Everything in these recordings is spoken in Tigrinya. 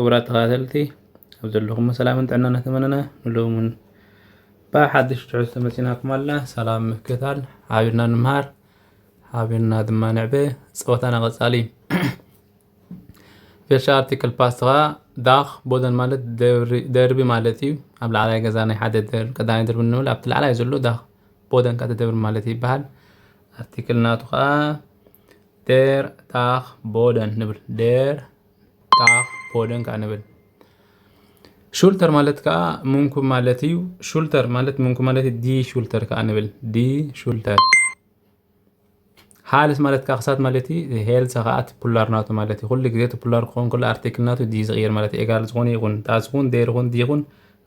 ክቡራት ተኸታተልቲ፣ ኣብ ዘለኹም ሰላምን ጥዕናን እናተመነና፣ ንሎሚ እውን ብሓድሽ ትሕዝቶ መፂናኩም ኣላ። ሰላም ምክታል፣ ሓቢርና ንምሃር፣ ሓቢርና ድማ ንዕበ። ፀወታና ቀፃሊ። Welche Artikel passt ከዓ? ዳኽ ቦደን ማለት ደብሪ፣ ደርቢ ማለት እዩ። ኣብ ላዕላይ ገዛ ናይ ሓደ ደር-፣ ቀዳማይ ደርቢ እንብል፣ ኣብቲ ላዕላይ ዘሎ ዳኽ ቦደን ከዓ ደርቢ ማለት ይበሃል። ኣርቲክል ናቱ ከዓ der Dachboden ንብል። Der Dachboden ከዓ ንብል። ሹልተር ማለት ከዓ ምንኩብ ማለት እዩ። ሹልተር ማለት ምንኩብ ማለት እዩ። Die Schulter ከዓ ንብል። Die Schulter። ሃልስ ማለት ከዓ ክሳት ማለት እዩ። ሄልስ ከዓ እቲ ፑላር ናቱ ማለት እዩ። ኩሉ ግዜ እቲ ፑላር ክኸውን ከሎ ኣርቲክል ናቱ die ዝቕየር ማለት እዩ። ኤጋል ዝኾነ ይኹን፣ ዳስ ይኹን፣ der ይኹን፣ die ይኹን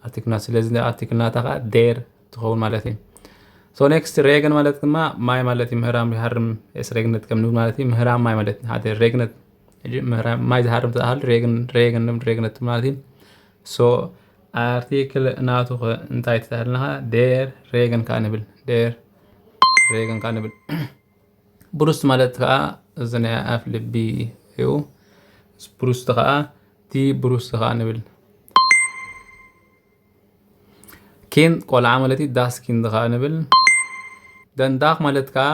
ኣርቲክል ናቱ። ስለዚ ኣርቲክል ናታ ከዓ der ትኸውን ማለት እዩ። So next፣ ሬገን ማለት ድማ ማይ ማለት እዩ። ምህራም ይሃርም፣ es regnet ከም ንብል ማለት እዩ። ምህራም ማይ ማለት ሓደ ሬግነት፣ ሕጂ ምህራም ማይ ዝሃርም ተባሃሉ ሬገን፣ ሬገን ንብል፣ ሬግነት ማለት እዩ። So ኣርቲክል ናቱ ኸ እንታይ ትተሃልና? Der Regen ከዓ ንብል። Der Regen ከዓ ንብል። ብሩስት ማለት ከዓ እዚ ናይ ኣፍ ልቢ እዩ። ብሩስት ከዓ፣ die ብሩስት ከዓ ንብል። Kind ቆልዓ ማለት እዩ። Das Kind ከዓ ንብል። Dann Dach ማለት ከዓ፣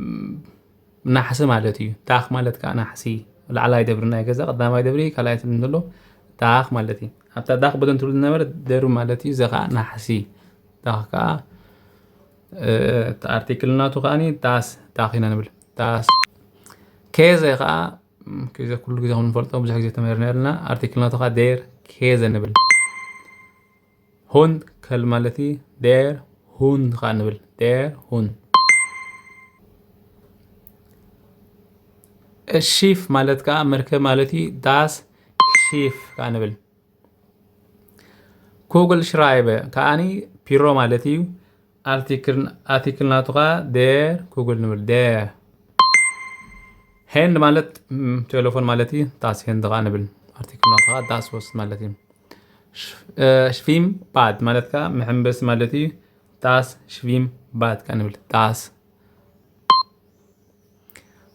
ም፣ ናሕሲ ማለት እዩ። Dach ማለት ከዓ ናሕሲ። ላዕላይ ደብሪ ናይ ገዛ፣ ቀዳማይ ደብሪ፣ ካልኣይ ደብሪ እንተሎ፣ Dach ማለት እዩ። ኣብታ Dachboden ትብል ዝነበረ ደርቢ ማለት እዩ። እዚ ከዓ ናሕሲ። Dach ከዓ፣ እ፣ እቲ ኣርቲክል ናቱ ከዓኒ das Dach ኢና ንብል። Das። Käse ከዓ፣ ም፣ Käse ኩሉ ግዜ ከም ንፈልጦ ብዙሕ ግዜ ተመሂርና ኣለና። ኣርቲክል ናቱ ከዓ der Käse ንብል። Hund ከልቢ ማለት እዩ። Der Hund ከዓ ንብል። Der Hund። Schiff ማለት ከዓ መርከብ ማለት እዩ። Das Schiff ከዓ ንብል። Kugelschreiber ከዓኒ ፒሮ ማለት እዩ። ኣርቲክል፣ ኣርቲክል ናቱ ከዓ der Kugel ንብል። Der። Hand ማለት፣ ም፣ ቴሌፎን ማለት እዩ። Das Hand ከዓ ንብል። ኣርቲክል ናቱ ከዓ das Wort ማለት እዩ። ሽ-፣ እ፣ Schwimmbad ማለት ከዓ መሐንበሲ ማለት እዩ። Das Schwimmbad ከዓ ንብል። Das።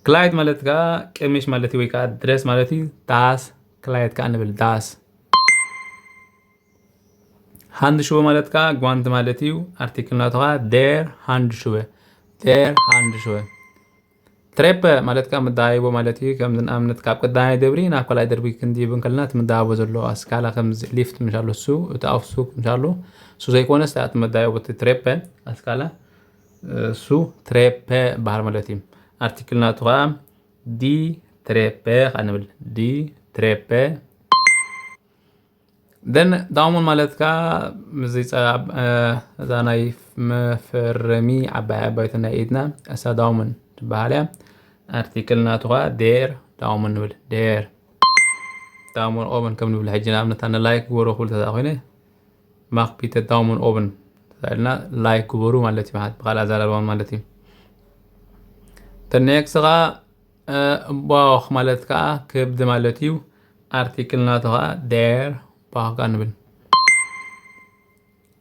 Kleid ማለት ከዓ ቀሚሽ ማለት እዩ፣ ወይ ከዓ ድረስ ማለት እዩ። Das Kleid ከዓ ንብል። Das። Handschuhe ማለት ከዓ ጓንቲ ማለት እዩ። ኣርቲክል ናቱ ከዓ der Handschuhe። Der Handschuhe። Treppe ማለት ከዓ መዳይቦ ማለት እዩ። ከም ንኣብነት ካብ ቀዳማይ ደብሪ ናብ ካልኣይ ደርቢ ክንድይብ እንከለና እቲ መዳይቦ ዘሎ ኣስካላ ከምዚ ሊፍት ምሻሎ እሱ፣ እቲ ኣፍሱክ ምሻሎ እሱ ዘይኮነስ እቲ መዳይቦ እቲ ትሬፐ ኣስካላ እሱ ትሬፐ በሃል ማለት እዩ። ኣርቲክል ናቱ ከዓ die Treppe ከዓ ንብል። Die Treppe። Then Daumen ማለት ከዓ ምስዚ ጸ-፣ እ፣ እዛ ናይ መፈረሚ ዓባይ ዓባይቲ ናይ ኢድና እሳ Daumen ትበሃል እያ። ኣርቲክል ናቱ ከዓ der Daumen ንብል። Der Daumen oben ከም ንብል። ሕጂ ንኣብነት ኣነ ላይክ ግበሩ ክብል ተዛ ኮይነ፣ mach bitte Daumen oben ተባሂልና ላይክ ግበሩ ማለት እዩ። ብኻልእ ኣዘራርባ ማለት እዩ። Then next ከዓ፣ እ፣ Bauch ማለት ከዓ ከብዲ ማለት እዩ። ኣርቲክል ናቱ ከዓ der Bauch ከዓ ንብል።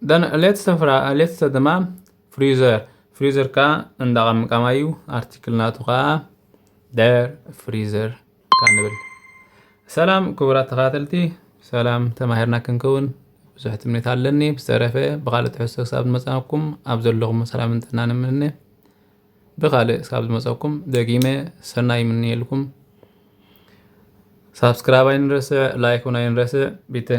Then letzte Fra-፣ letzte ድማ ፍሪዘር። ፍሪዘር ከዓ እንዳ ቀምቃማይ እዩ። ኣርቲክል ናቱ ከዓ der Freezer ከዓ ንብል። ሰላም ክቡራት ተኸታተልቲ፣ ሰላም ተማሂርና ክንከውን ብዙሕ ትምኒት ኣለኒ። ብዝተረፈ ብኻልእ ትሕዝቶ ክሳብ ዝመጻኩም ኣብ ዘለኹም ሰላምን ጥዕናን እምነ። ብኻልእ ክሳብ ዝመጻኩም ደጊመ ሰናይ ይምንየልኩም። ሳብስክራይብ ኣይንረስዕ፣ ላይክ እውን ኣይንረስዕ። ቢተ